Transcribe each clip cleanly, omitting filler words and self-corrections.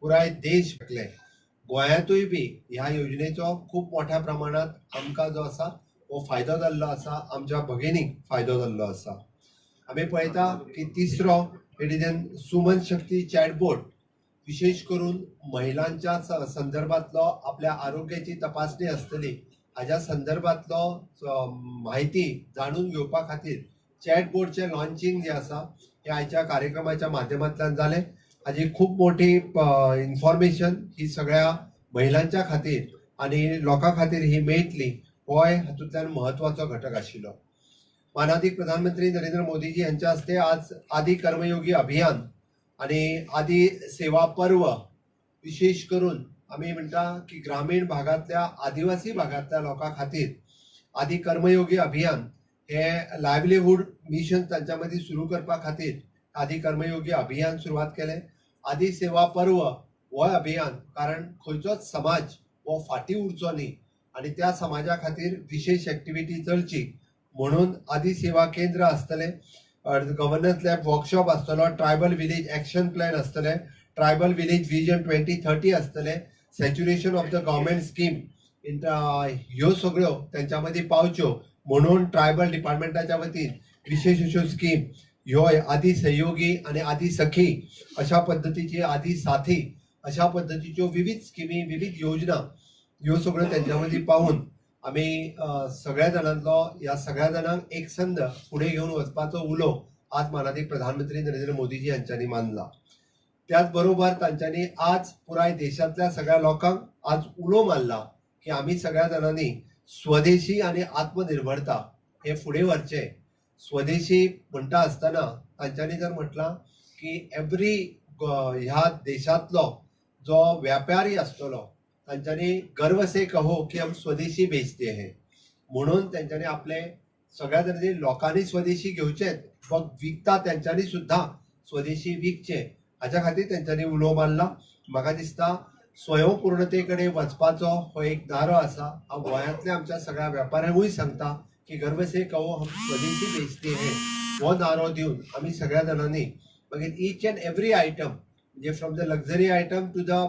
पुराय देश शकले. गोंयांतूय बी ह्या योजनेचो खूब मोठ्या प्रमाणात आमकां जो आसा हो फायदो जाल्लो आसा, आमच्या भगिनीक फायदो जाल्लो आसा. आमी पळयता की तिसरो it is an Suman Shakti chatbot, विशेष करून महिलांच्या संदर्भातलो आपल्या आरोग्याची तपासणी आसतली हाज्या संदर्भातलो म्हायती जाणून घेवपा खातीर चॅटबोर्डचें लॉन्चिंग जें आसा हें आयच्या कार्यक्रमाच्या माध्यमांतल्यान जालें. हाजी खूब मोठी इन्फॉर्मेशन ही सगळ्या महिलांच्या खातीर आनी लोकां खातीर ही मेळटली, होय हातूंतल्यान म्हत्वाचो घटक आशिल्लो. मानादीक प्रधानमंत्री नरेंद्र मोदीजी हांच्या हस्ते आज आदी कर्मयोगी अभियान आनी आदी सेवा पर्व, विशेष करून आमी म्हणटा की ग्रामीण भागांतल्या आदिवासी भागांतल्या लोकां खातीर आदी कर्मयोगी अभियान हे लायवलीहूड मिशन तांच्या मदीं सुरू करपा खातीर आदी कर्मयोगी अभियान सुरवात केलें. आदी सेवा पर्व हो अभियान, कारण खंयचोच समाज हो फाटीं उरचो न्ही आनी त्या समाजा खातीर विशेष एक्टिविटी चलची म्हणून आदी सेवा केंद्र आसतलें, गव्हर्नन्स लॅब वर्कशॉप आसतलो, ट्रायबल विलेज एक्शन प्लॅन आसतलें, ट्रायबल विलेज विजन 2030 आसतलें, saturation of the government scheme ह्यो सगळ्यो तेंच्या मदीं पावच्यो म्हणून ट्रायबल डिपार्टमेंटाच्या वतीन विशेष अश्यो स्कीम ह्यो आदी सहयोगी आनी आदी सखी अशा पद्दतीची, आदी साथी अशा पद्दतीच्यो विविध स्किमी, विविध योजना ह्यो सगळ्यो तेंच्या मदीं पावून आमी सगळ्या जाणांतलो ह्या सगळ्या जाणांक एक संद फुडें घेवन वचपाचो उलो आज मानादीक प्रधानमंत्री नरेंद्र मोदीजी हांच्यांनी मानला. त्याच बरोबर तांच्यांनी आज पुराय देशांतल्या सगळ्या लोकांक आज उलो मारला की आमी सगळ्या जाणांनी स्वदेशी आनी आत्मनिर्भरता हे फुडें व्हरचें. स्वदेशी म्हणटा आसतना तांच्यांनी जर म्हटलां की एवरी ह्या देशांतलो जो व्यापारी आसतलो तांच्यांनी गर्व से कहो की हम स्वदेशी बेचते हैं, म्हणून तांच्यांनी आपले सगळ्या जाणांनी लोकांनी स्वदेशी घेवचेच, विकता तेंच्यांनी सुद्दां स्वदेशी विकचें हाच्या खातीर तेंच्यांनी उलो मारला. म्हाका दिसता स्वयंपूर्णते कडेन वचपाचो हो एक नारो आसा. हांव गोंयांतल्या आमच्या सगळ्या वेपाऱ्यांकूय सांगता की गर्व से कहो हम स्वदेशी बेचते हैं हो नारो दिवन आमी सगळ्या जाणांनी मागीर इच एंड एवरी आयटम, म्हणजे from the luxury item to the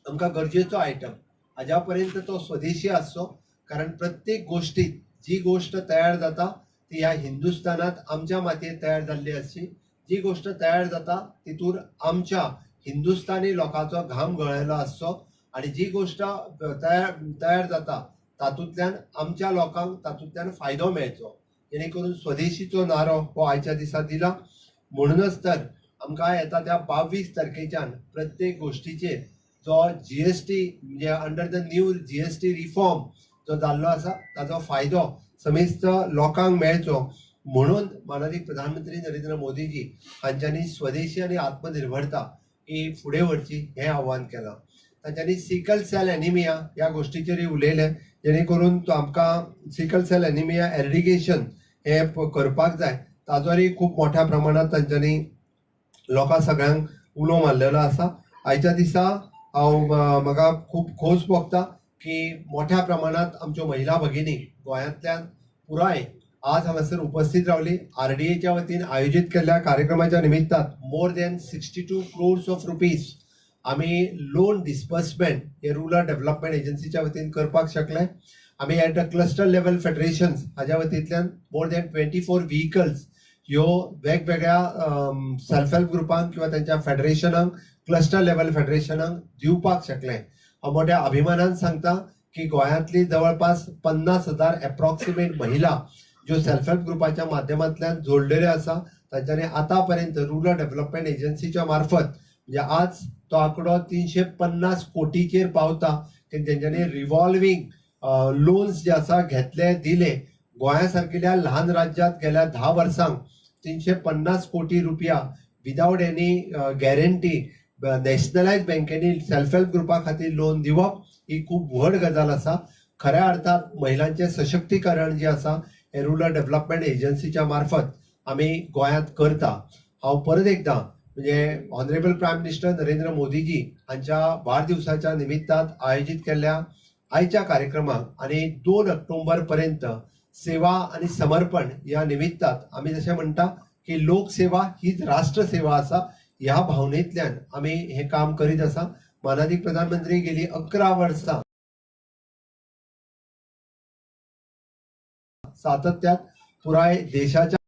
आमकां गरजेचो आयटम हाज्या पर्यंत तो स्वदेशी आसचो, कारण प्रत्येक गोश्टीत जी गोश्ट तयार जाता ती ह्या हिंदुस्थानांत आमच्या मातयेंत तयार जाल्ली आसची, जी गोश्ट तयार जाता तितूर आमच्या हिंदुस्थानी लोकांचो घाम गळयलो आसचो आनी जी गोश्ट तयार जाता तातूंतल्यान आमच्या लोकांक तातूंतल्यान फायदो मेळचो, जेणे करून स्वदेशीचो नारो हो आयच्या दिसा दिला. म्हणूनच तर आमकां येता त्या 22 तारखेच्यान प्रत्येक गोश्टीचेर जो GST म्हणजे under the new GST reform जो जाल्लो आसा ताजो फायदो समेस्त लोकांक मेळचो म्हणून मानादीक प्रधानमंत्री नरेंद्र मोदीजी हांच्यांनी स्वदेशी आनी आत्मनिर्भरता ही फुडें व्हरची हें आव्हान केलां. तांच्यांनी सिकल सेल एनिमिया ह्या गोश्टीचेरूय उलयलें, जेणे करून तो आमकां सिकल सेल एनिमिया एरिडिकेशन हें करपाक जाय, ताजोरूय खूब मोठ्या प्रमाणांत तांच्यांनी लोकां सगळ्यांक उलो मारलेलो आसा. आयच्या दिसा हांव म्हाका खूब खोस भोगता की मोठ्या प्रमाणांत आमच्यो महिला भगिनी गोंयांतल्यान पुराय आज हांगासर उपस्थित रावली. RDAच्या वतीन आयोजीत केल्ल्या कार्यक्रमाच्या निमित्तान more than 62 crores of rupees आमी लोन डिस्बर्समेंट हे रुरल डेव्हलपमेंट एजन्सीच्या वतीन करपाक शकले. आमी at a cluster level federations हाज्या वतींतल्यान मोर दॅन 24 व्हिकल्स ह्यो वेगवेगळ्या सेल्फ हेल्प ग्रुपांक किंवा तेंच्या फेडरेशनांक, क्लस्टर लेवल फेडरेशनांक दिवपाक शकले. हांव मोठ्या अभिमानान सांगता की गोंयांतली जवळपास 50,000 एप्रॉक्सिमेट महिला ज्यो सेल्फ हेल्प ग्रुपाच्या माध्यमांतल्यान जोडलेल्यो आसा तांच्यांनी आतां पर्यंत रुरल डेव्हलपमेंट एजन्सीच्या मार्फत म्हणजे आज तो आंकडो 350 कोटीचेर पावता की तेंच्यांनी रिवॉल्वींग लोन्स जे आसा घेतले दिले. गोंया सारकिल्या ल्हान राज्यांत गेल्या 10 वर्सांक 350 कोटी रुपया विदावट एनी गॅरंटी नॅशनलायज बँकेनी सेल्फ हेल्प ग्रुपा खातीर लोन दिवप ही खूब व्हड गजाल आसा. खऱ्या अर्थात महिलांचें सशक्तीकरण जें आसा हें रुरल डेव्हलपमेंट एजन्सीच्या मार्फत आमी गोंयांत करता. हांव परत एकदां म्हणजे ऑनरेबल प्रायम मिनिस्टर नरेंद्र मोदीजी हांच्या वाडदिवसाच्या निमित्तान आयोजीत केल्ल्या आयच्या कार्यक्रमाक आनी 2 ऑक्टोबर पर्यंत सेवा आनी समर्पण ह्या निमित्तान आमी जशें म्हणटा की लोकसेवा हीच राष्ट्रसेवा आसा, ह्या भावनेंतल्यान आमी हें काम करीत आसा. मानादीक प्रधानमंत्री गेली 11 वर्सां सातत्यात पुराय देशाच्या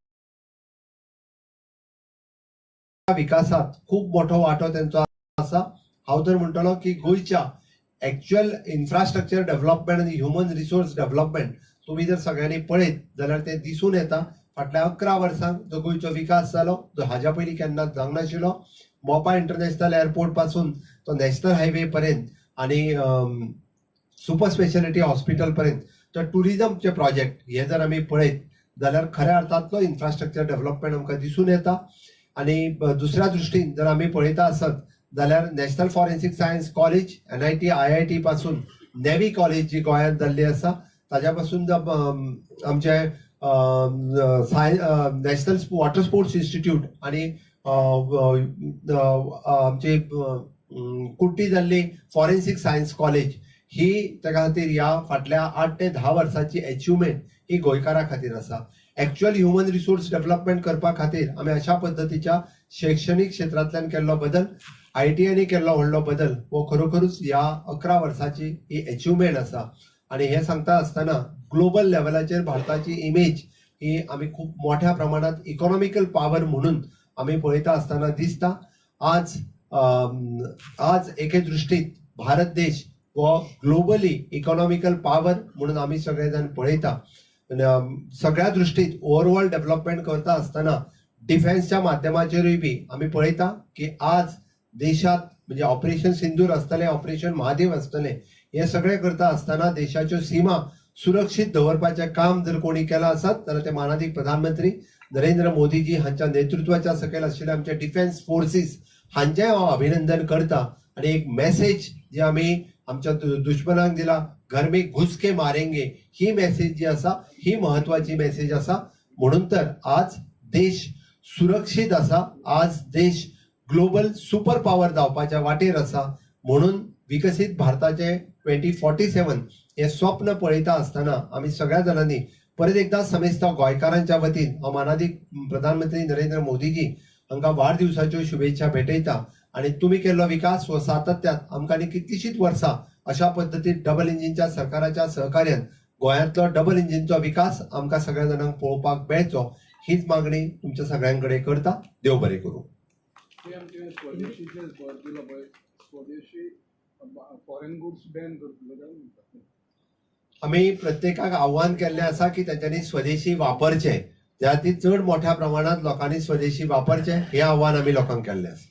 विकासात खूब मोठो वांटो तेंचो आसा. हांव तर म्हणटलो की गोंयच्या एक्च्युअल इन्फ्रास्ट्रक्चर डेव्हलपमेंट आनी ह्युमन रिसोर्स डेव्हलपमेंट तुमी जर सगळ्यांनी पळयत जाल्यार तें दिसून येता. फाटल्या 11 वर्सांक जो गोंयचो विकास जालो जो हाज्या पयलीं केन्नाच जावंक नाशिल्लो, मोपा इंटरनॅशनल एअरपोर्ट पासून तो नॅशनल हायवे पर्यंत आनी सुपर स्पेशलिटी हॉस्पिटल पर्यंत तर टुरिजमचे प्रोजेक्ट हे जर आमी पळयत जाल्यार खऱ्या अर्थांतलो इन्फ्रास्ट्रक्चर डेव्हलपमेंट आमकां दिसून येता. आनी दुसऱ्या दृश्टीन जर आमी पळयता आसत जाल्यार national forensic science college, NIT, IIT पासून नेव्ही कॉलेज जी गोंयांत जाल्ली आसा ताज्या पासून आमचे नॅशनल वॉटर स्पोर्ट्स इन्स्टिट्यूट आनी आमची कुर्टी जाल्ली फॉरेन्सिक सायन्स कॉलेज ही ताका खातीर ह्या फाटल्या 8 ते 10 वर्सांची एचिवमेंट ही गोंयकारां खातीर आसा. एक्च्युअल ह्युमन रिसोर्स डेव्हलपमेंट करपा खातीर आमी अशा पद्दतीच्या शैक्षणीक क्षेत्रांतल्यान केल्लो बदल, आयटीआयनी केल्लो व्हडलो बदल हो खरोखरूच ह्या 11 वर्सांची ही एचिवमेंट आसा. आनी हें सांगता आसतना ग्लोबल लेवलाचेर भारताची इमेज ही आमी खूब मोठ्या प्रमाणात इकॉनॉमिकल पावर म्हणून आमी पळयता आसतना दिसता. आज आज एके दृश्टीत भारत देश हो ग्लोबली इकॉनॉमिकल पावर म्हणून आमी सगळे जाण पळयता. सगळ्या दृश्टीत ओवरऑल डेव्हलपमेंट करता आसतना डिफेन्सच्या माध्यमाचेरूय बी आमी पळयता की आज देशात म्हणजे ऑपरेशन सिंदूर आसतलें, ऑपरेशन महादेव आसतलें, हे सगळें करता आसतना देशाच्यो सीमा सुरक्षीत दवरपाचें काम जर कोणी केलां आसत जाल्यार ते मानादीक प्रधानमंत्री नरेंद्र मोदीजी हांच्या नेतृत्वाच्या सकयल आशिल्ले आमचे डिफेन्स फोर्सीस हांचें हांव अभिनंदन करता. आनी एक मॅसेज जी आमी आमच्या दुश्मनांक दिला, घर में घुस के मारेंगे, ही मॅसेज जी आसा ही म्हत्वाची मॅसेज आसा. म्हणून तर आज देश सुरक्षीत आसा, आज देश ग्लोबल सुपर पावर जावपाच्या वाटेर आसा. म्हणून विकसीत भारताचे 2047 हे स्वप्न पळयता आसतना आमी सगळ्या जाणांनी परत एकदा समेस्त गोंयकारांच्या वतीन हांव मानादीक प्रधानमंत्री नरेंद्र मोदीजी हांकां वाडदिवसाच्यो शुभेच्छा भेटयता. आनी तुमी केल्लो विकास हो सातत्यात आमकां आनी कितलींशींच वर्सां अशा पद्दतीन डबल इंजिनच्या सरकाराच्या सहकार्यान गोंयांतलो डबल इंजिनचो विकास आमकां सगळ्या जाणांक पळोवपाक मेळचो हीच मागणी तुमच्या सगळ्यां कडेन करता. देव बरें करूं. आमी प्रत्येकाक आव्हान केल्लें आसा की तांच्यांनी स्वदेशी वापरचें, त्या खातीर चड मोठ्या प्रमाणांत लोकांनी स्वदेशी वापरचें हें आव्हान आमी लोकांक केल्लें आसा.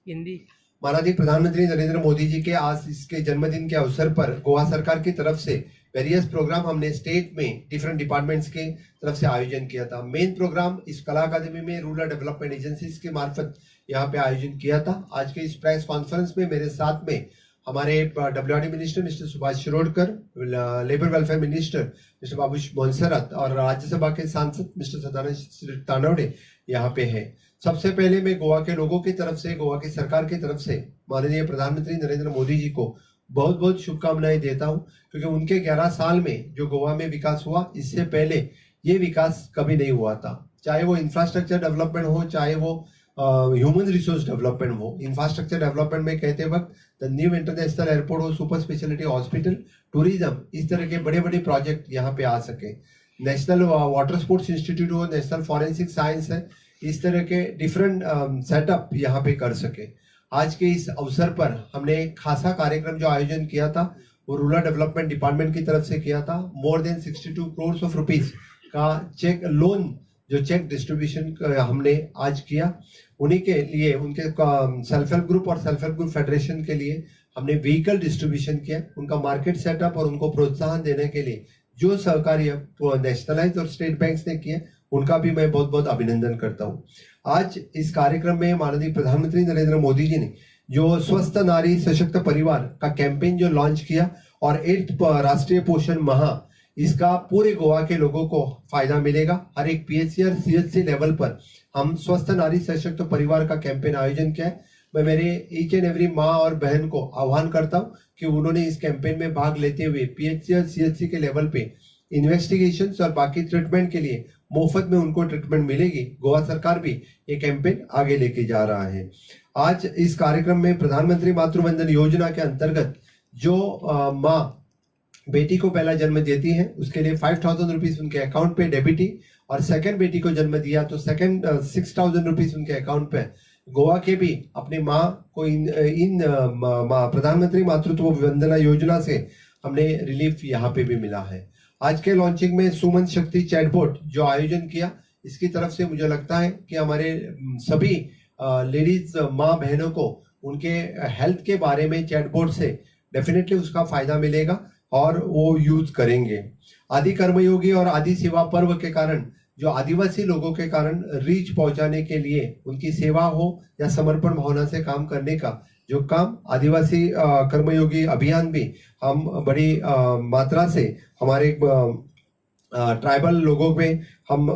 हिंदी. माननीय प्रधानमंत्री नरेंद्र मोदी जी के आज इसके जन्मदिन के अवसर पर गोवा सरकार की तरफ से वेरियस प्रोग्राम हमने स्टेट में डिफरेंट डिपार्टमेंट्स के तरफ से आयोजन किया था. मेन प्रोग्राम इस कला अकादमी में रूरल डेवलपमेंट एजेंसीज के मार्फत यहाँ पे आयोजन किया था. आज के इस प्रेस कॉन्फ्रेंस में मेरे साथ में हमारे WRD minister mister Subhash Shirodkar, labour welfare minister mister Babush Monserrate और राज्यसभा के सांसद मिस्टर सदानंद तानवडे यहाँ पे हैं. सबसे पहले मैं गोवा के लोगों की तरफ से, गोवा की सरकार की तरफ से माननीय प्रधानमंत्री नरेंद्र मोदी जी को बहुत बहुत शुभकामनाएं देता हूं, क्योंकि उनके 11 साल में जो गोवा में विकास हुआ, इससे पहले ये विकास कभी नहीं हुआ था. चाहे वो इंफ्रास्ट्रक्चर डेवलपमेंट हो, चाहे वो ह्यूमन रिसोर्स डेवलपमेंट हो. इंफ्रास्ट्रक्चर डेवलपमेंट में कहते वक्त the new international airport हो, सुपर स्पेशलिटी हॉस्पिटल, टूरिज्म, इस तरह के बड़े बड़े प्रोजेक्ट यहाँ पे आ सके. नेशनल वाटर स्पोर्ट्स इंस्टीट्यूट हो, नेशनल फॉरेंसिक साइंस है, इस तरह के डिफरेंट सेटअप यहाँ पे कर सके. आज के इस अवसर पर हमने खासा कार्यक्रम जो आयोजन किया था वो रूरल डेवलपमेंट डिपार्टमेंट की तरफ से किया था. More than 62 crore of rupees का चेक लोन जो चेक डिस्ट्रीब्यूशन हमने आज किया, उन्हीं के लिए, उनके सेल्फ हेल्प ग्रुप और सेल्फ हेल्प ग्रुप फेडरेशन के लिए हमने व्हीकल डिस्ट्रीब्यूशन किया. उनका मार्केट सेटअप और उनको प्रोत्साहन देने के लिए जो सहकार्य नेशनलाइज और स्टेट बैंक्स ने किए, उनका भी मैं बहुत बहुत अभिनंदन करता हूँ. आज इस कार्यक्रम में माननीय प्रधानमंत्री नरेंद्र मोदी जी ने जो स्वस्थ नारी सशक्त परिवार का कैंपेन जो लॉन्च किया और 8th राष्ट्रीय पोषण माह, इसका पूरे गोवा के लोगों को फायदा मिलेगा. हर एक पीएचसी और सीएचसी लेवल पर हम स्वस्थ नारी सशक्त परिवार का कैंपेन आयोजन किया है. मैं मेरे ईच एंड एवरी माँ और बहन को आह्वान करता हूँ कि उन्होंने इस कैंपेन में भाग लेते हुए पीएचसी और सीएचसी के लेवल पे इन्वेस्टिगेशंस और बाकी ट्रीटमेंट के लिए मुफ्त में उनको ट्रीटमेंट मिलेगी। गोवा सरकार भी ये कैंपेन आगे लेके जा रहा है। आज इस कार्यक्रम में प्रधानमंत्री मातृ वंदन योजना के अंतर्गत जो माँ बेटी को पहला जन्म देती है उसके लिए 5,000 रुपीज उनके अकाउंट पे डेबिटी, और सेकंड बेटी को जन्म दिया तो सेकंड 6,000 रुपीज उनके अकाउंट पे। गोवा के भी अपनी माँ को इन इन प्रधानमंत्री मातृत्व वंदना योजना से हमने रिलीफ यहाँ पे भी मिला है। आज के लॉन्चिंग में सुमन शक्ति चैटबॉट जो आयोजन किया, इसकी तरफ से मुझे लगता है कि हमारे सभी लेडीज माँ बहनों को उनके हेल्थ के बारे में चैटबॉट से डेफिनेटली उसका फायदा मिलेगा और वो यूज करेंगे। आदि कर्मयोगी और आदि सेवा पर्व के कारण जो आदिवासी लोगों के कारण रीच पहुंचाने के लिए उनकी सेवा हो या समर्पण भावना से काम करने का जो काम आदिवासी कर्मयोगी अभियान भी हम बड़ी मात्रा से हमारे ट्राइबल लोगों में हम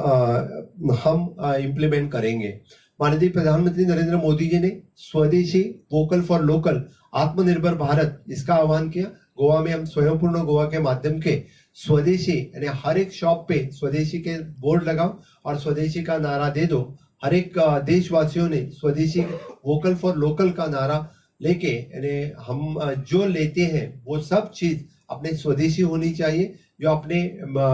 इम्प्लीमेंट करेंगे। माननीय प्रधानमंत्री नरेंद्र मोदी जी ने स्वदेशी, वोकल फॉर लोकल, आत्मनिर्भर भारत इसका आह्वान किया। गोवा में हम स्वयंपूर्ण गोवा के माध्यम के स्वदेशी यानी हर एक शॉप पे स्वदेशी के बोर्ड लगाओ और स्वदेशी का नारा दे दो। हर एक देशवासियों ने स्वदेशी, वोकल फॉर लोकल का नारा लेके यानी हम जो लेते हैं वो सब चीज अपने स्वदेशी होनी चाहिए, जो अपने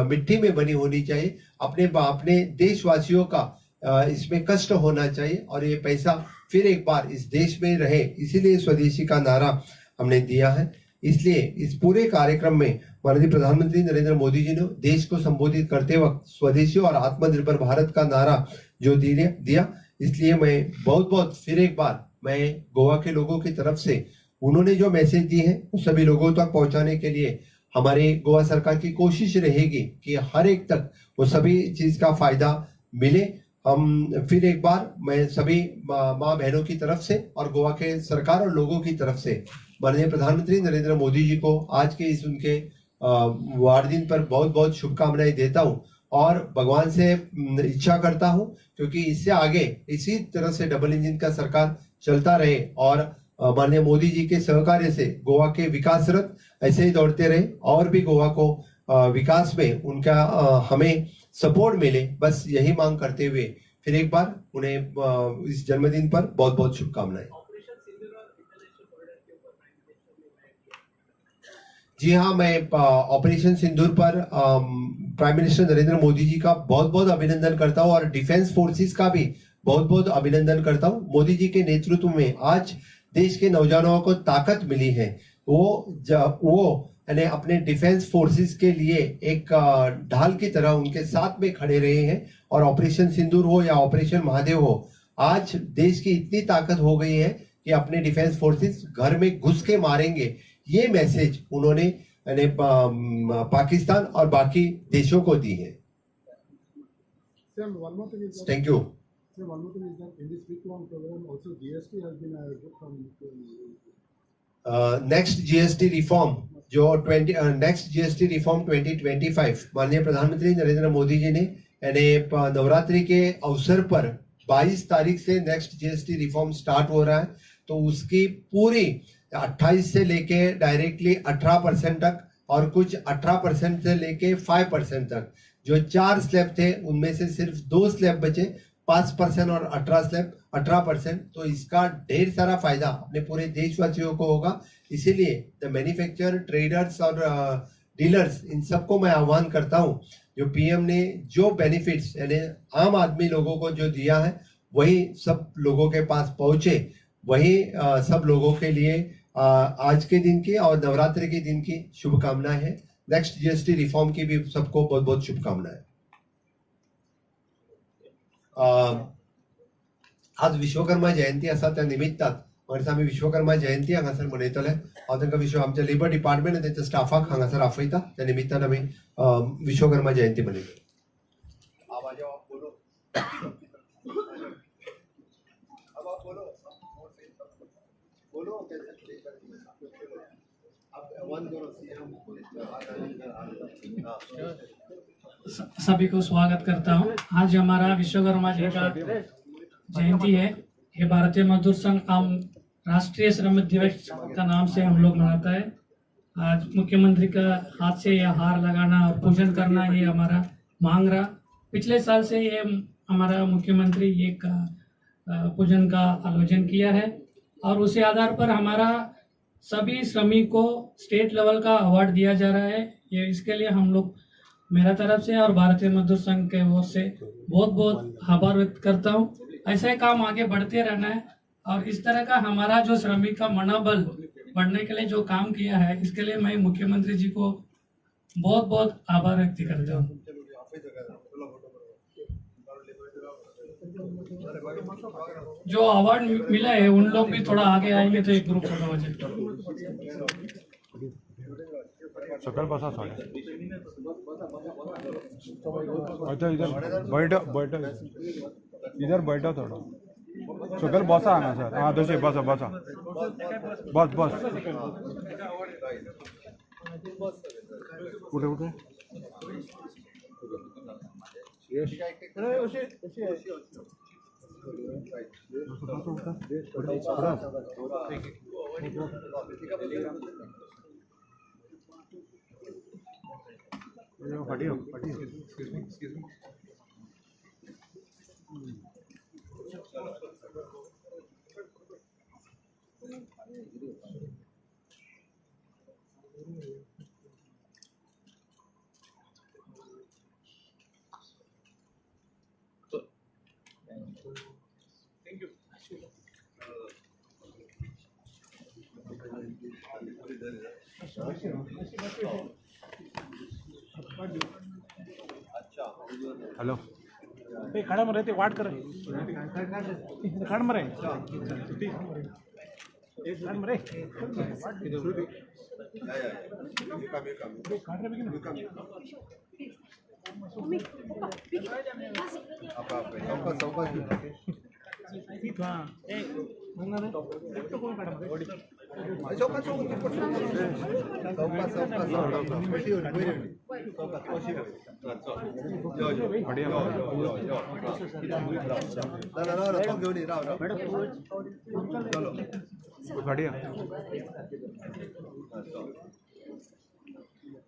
मिट्टी में बनी होनी चाहिए, अपने अपने देशवासियों का इसमें कष्ट होना चाहिए और ये पैसा फिर एक बार इस देश में रहे, इसीलिए स्वदेशी का नारा हमने दिया है। इसलिए इस पूरे कार्यक्रम में माननीय प्रधानमंत्री नरेंद्र मोदी जी ने देश को संबोधित करते वक्त स्वदेशी और आत्मनिर्भर भारत का नारा जो दिया, इसलिए मैं बहुत बहुत फिर एक बार मैं गोवा के लोगों की तरफ से उन्होंने जो मैसेज दी है वो सभी लोगों तक पहुंचाने के लिए हमारे गोवा सरकार की कोशिश रहेगी कि हर एक तक वो सभी चीज का फायदा मिले। हम फिर एक बार मैं सभी माँ बहनों की तरफ से और गोवा के सरकार और लोगों की तरफ से माननीय प्रधानमंत्री नरेंद्र मोदी जी को आज के इस उनके वारदिन पर बहुत बहुत शुभकामनाएं देता हूं और भगवान से इच्छा करता हूं क्योंकि इससे आगे इसी तरह से डबल इंजन का सरकार चलता रहे और माननीय मोदी जी के सहकार्य से गोवा के विकास रथ ऐसे ही दौड़ते रहे और भी गोवा को विकास में उनका हमें सपोर्ट मिले, बस यही मांग करते हुए फिर एक बार उन्हें इस जन्मदिन पर बहुत बहुत शुभकामनाएं। जी हाँ, मैं ऑपरेशन सिंदूर पर प्राइम मिनिस्टर नरेंद्र मोदी जी का बहुत बहुत अभिनंदन करता हूँ और डिफेंस फोर्सेस का भी बहुत बहुत अभिनंदन करता हूँ। मोदी जी के नेतृत्व में आज देश के नौजवानों को ताकत मिली है, वो यानी अपने डिफेंस फोर्सेस के लिए एक ढाल की तरह उनके साथ में खड़े रहे हैं और ऑपरेशन सिंदूर हो या ऑपरेशन महादेव हो, आज देश की इतनी ताकत हो गई है कि अपने डिफेंस फोर्सेस घर में घुस के मारेंगे, ये मैसेज उन्होंने यानी पाकिस्तान और बाकी देशों को दी है। Thank you. Next GST reform जो नेक्स्ट जीएसटी रिफॉर्म 2025 माननीय प्रधानमंत्री नरेंद्र मोदी जी ने यानी नवरात्रि के अवसर पर 22 तारीख से नेक्स्ट जीएसटी रिफॉर्म स्टार्ट हो रहा है, तो उसकी पूरी 28 से लेके डायरेक्टली 18% तक और कुछ 18% से लेके 5% तक, जो 4 स्लैब थे उनमें से सिर्फ 2 स्लैब बचे, 5% और 18%, तो इसका ढेर सारा फायदा अपने पूरे देशवासियों को होगा। इसीलिए the manufacture, traders Aur dealers, in सबको मैं आह्वान करता हूँ, जो पीएम ने जो बेनिफिट्स यानी आम आदमी लोगों को जो दिया है वही सब लोगों के पास पहुँचे, वही सब लोगों के लिए आज के दिन की और नवरात्रि के दिन की शुभकामनाएं है। नेक्स्ट जीएसटी रिफॉर्म की भी सबको बहुत बहुत शुभकामनाएं। आज विश्वकर्मा जयंती आसा, त्या निमित्तान वर्सा आमी विश्वकर्मा जयंती हांगासर मनयतले। हांव तांकां विश्व आमच्या लेबर डिपार्टमेंट आनी तेंच्या स्टाफाक हांगासर आपयता, त्या निमित्तान आमी विश्वकर्मा जयंती मनयतले। सभी को स्वागत करता हूं। आज हमारा विश्वकर्मा जी का जयंती है। ये भारतीय मजदूर संघ आम राष्ट्रीय श्रम दिवस का नाम से हम लोग मनाता है। आज मुख्यमंत्री का हाथ से यह हार लगाना और पूजन करना ये हमारा मांग रहा। पिछले साल से ये हमारा मुख्यमंत्री ये पूजन का आयोजन किया है और उसी आधार पर हमारा सभी श्रमिक को स्टेट लेवल का अवार्ड दिया जा रहा है। ये इसके लिए हम लोग मेरा तरफ से और भारतीय मजदूर संघ के ओर से बहुत बहुत आभार व्यक्त करता हूँ। ऐसा ही काम आगे बढ़ते रहना है और इस तरह का हमारा जो श्रमिक का मनोबल बढ़ने के लिए जो काम किया है, इसके लिए मैं मुख्यमंत्री जी को बहुत बहुत आभार व्यक्त करता हूँ। जो अवार्ड मिला है उन लोग भी थोड़ा आगे आएंगे तो एक ग्रुप फोटो हो जाएगा। सकल बसा थोड़ा अच्छा इधर बैठो बैठो इधर बैठो थोड़ा सकल बसा हांगा सर। हाँ तशें बसा बसा बस बस कुठे कुठे हॅलो ते काढा मरे ते वाट कर काढ मरे काढ मरे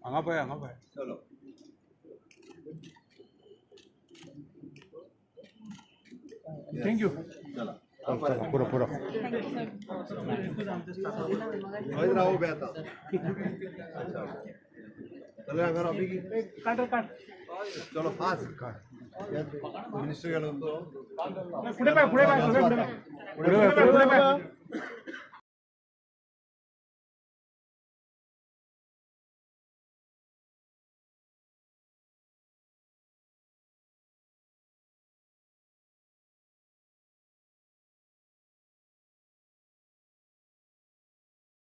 हांगा पळय हांगा पळय चलो thank you. चला पुरो पुरो हय राव उबे आता चल हांगा राव काढ काढ चलो फास्ट मिनिस्टर गेलो पुढे पाय पुढे पाय पुढे पाय पुढे पाय.